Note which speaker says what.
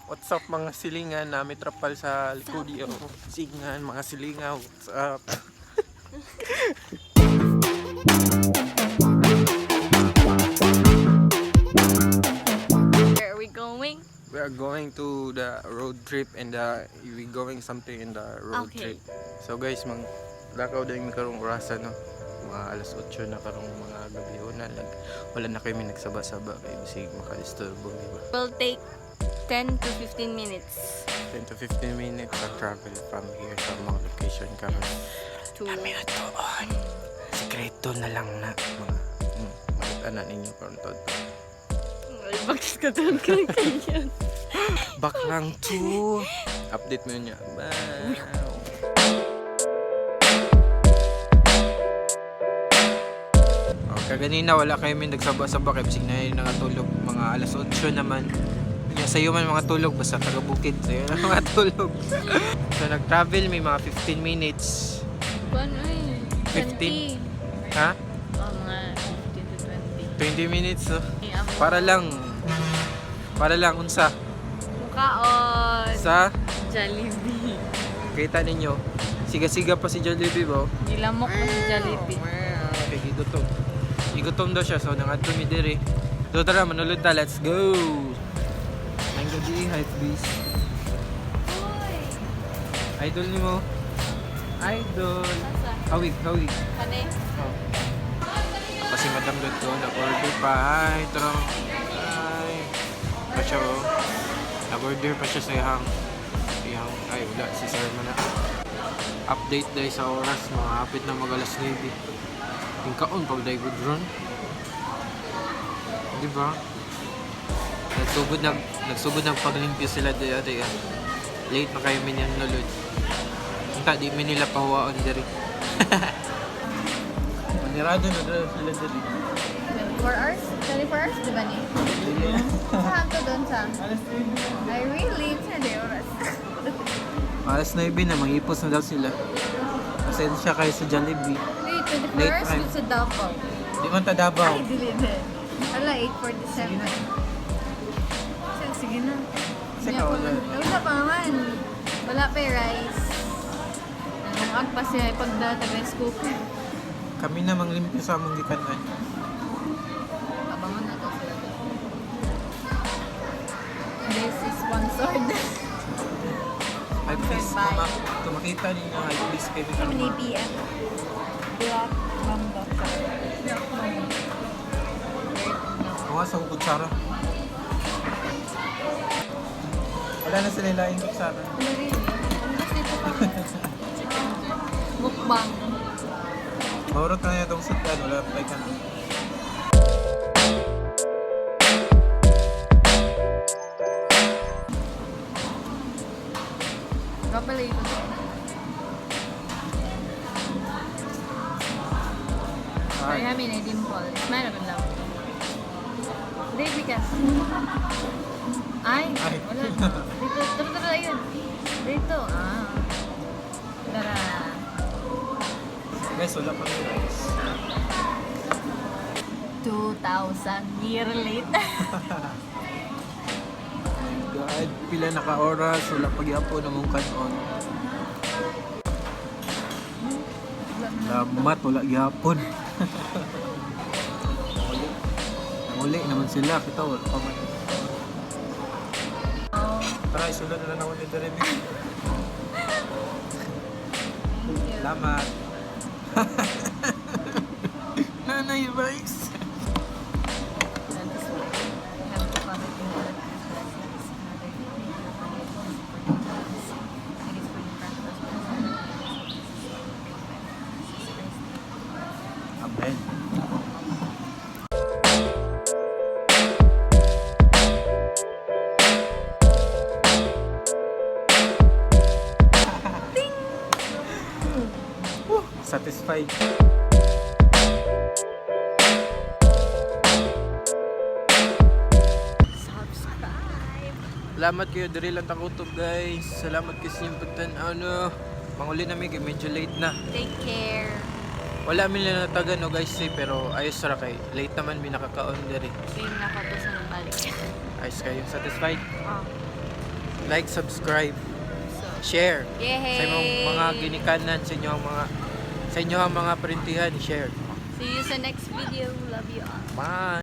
Speaker 1: What's up, mga silingan? Nami trapal sa likod yo. Silingan, mga silingan. What's up?
Speaker 2: Where are we going?
Speaker 1: We are going to the road trip and we going something in the road trip. So guys, mang lakaw din mi karong orasa, no. Mga alas 8 na karong mga gabi una nag wala na kami nagsaba-saba kay bisig maka-disturbo mi ba.
Speaker 2: We'll take 10 to 15 minutes
Speaker 1: 10 to 15 minutes ang travel from here sa mga location karon.
Speaker 2: To
Speaker 1: Kami atoon. Sikreto na lang na mga makita na ninyo karon to.
Speaker 2: Ay, bakit ka doon kaya?
Speaker 1: Baklang 2. Update mo niya. Bye. Oh, kaganina wala kayo may nagsaba-saba kay bisig na yun nakatulog mga alas 8 naman. Ya, sa'yo man mga tulog basta taga bukid sa'yo na mga tulog. So nag-travel may mga 15 minutes.
Speaker 2: Ano eh?
Speaker 1: 15? Ha?
Speaker 2: Oh, mga 15 to 20.
Speaker 1: 20 minutes, no?
Speaker 2: Ay, ang
Speaker 1: Para lang unsa
Speaker 2: Mukaon!
Speaker 1: sa
Speaker 2: Jollibee.
Speaker 1: kita ninyo. Siga-siga pa si Jollibee ba?
Speaker 2: Gilamok na si Jollibee.
Speaker 1: Okay, gigutom. Gigutom daw siya, so nangadto mi diri. So tara, manulod ta, let's go! Ang gabi, hype beast. Idol ni mo. Idol.
Speaker 2: Asa?
Speaker 1: Hawig, hawig.
Speaker 2: Kani?
Speaker 1: Oh. Kasi Madam Lotto, nag-order pa. Hi, tara. Hi. Pa siya, oh. Nag-order pa siya sa iyang, ay, wala, si Sir man na. Update dahil sa oras, mga hapit na mag alas 9. Yung kaon, pag dahil good run. Di ba? Nagsugod ng paglimpyo sila dahil, ate, ah. Late na kayo minyan nulod. Unta, di mi nila pahuwaon diri. Manirado na daw sila diri.
Speaker 3: 24 hours? 24 hours, di ba ni? Saan to doon sa? I really, sa di oras.
Speaker 1: Alas 9 na, mangipos na daw sila. Pasensya kayo sa Jollibee.
Speaker 3: Wait, 24
Speaker 1: Late
Speaker 3: hours
Speaker 1: time.
Speaker 3: dun sa Davao.
Speaker 1: Di man ta Davao.
Speaker 3: Ay, dili na. Ala, 8:47. Sige, sige na.
Speaker 1: Sige,
Speaker 3: Hindi ako
Speaker 1: wala.
Speaker 3: Wala pa man. Wala pa yung rice. Nangungag pa siya pagdata rice cooker.
Speaker 1: Kami na manglimpyo sa among gikanan.
Speaker 3: Abangan na to sila. This is sponsored.
Speaker 1: Ay please,
Speaker 3: Bye.
Speaker 1: mama, kung makita ninyo, ay please kayo
Speaker 3: How many
Speaker 1: karon.
Speaker 3: PM? Black Mamba. Black Mamba.
Speaker 1: Kuha sa kutsara. Wala na sila laing kutsara.
Speaker 3: Ano rin? Ang gusto dito pa. Mukbang.
Speaker 1: Maurot na niya itong sudlan, wala pa kanon.
Speaker 3: Kapala ito.
Speaker 1: Ay,
Speaker 3: Kaya may dimple. Smile ako lang. Hindi, because... Ay,
Speaker 1: Ay.
Speaker 3: wala. Dito, tara, tara, ayun. Dito, ah. Tara.
Speaker 1: Guys, wala pa rin rice.
Speaker 3: 2,000 year later.
Speaker 1: My God, pila na ka oras, wala pagyapon among kanon. Lamat, wala gyapon. Uli. Uli naman sila, kita wala pa man. Tara, isulod na lang ako ni Jeremy. Salamat. Nanay rice.
Speaker 3: That is why we have to come in order to bless us. Mother, thank you for your supporting us. It is for the purpose of Jesus Christ.
Speaker 1: Amen. Woo, satisfied.
Speaker 2: Subscribe!
Speaker 1: Salamat kayo diri lang takutob, guys. Salamat kayo sa inyong pagtan-aw, no. Manguli na mi kay medyo late na.
Speaker 2: Take care!
Speaker 1: Wala mi nila natagan, no, guys, eh, pero ayos ra kay late naman mi nakakaon diri.
Speaker 2: Same na ka to sa nabalik.
Speaker 1: Ayos kayo, satisfied?
Speaker 2: Oh.
Speaker 1: Like, subscribe,
Speaker 2: So,
Speaker 1: share.
Speaker 2: yay!
Speaker 1: Sa imong mga ginikanan, sa inyong mga printihan, share.
Speaker 2: See you sa next video. Love you all.
Speaker 1: Bye.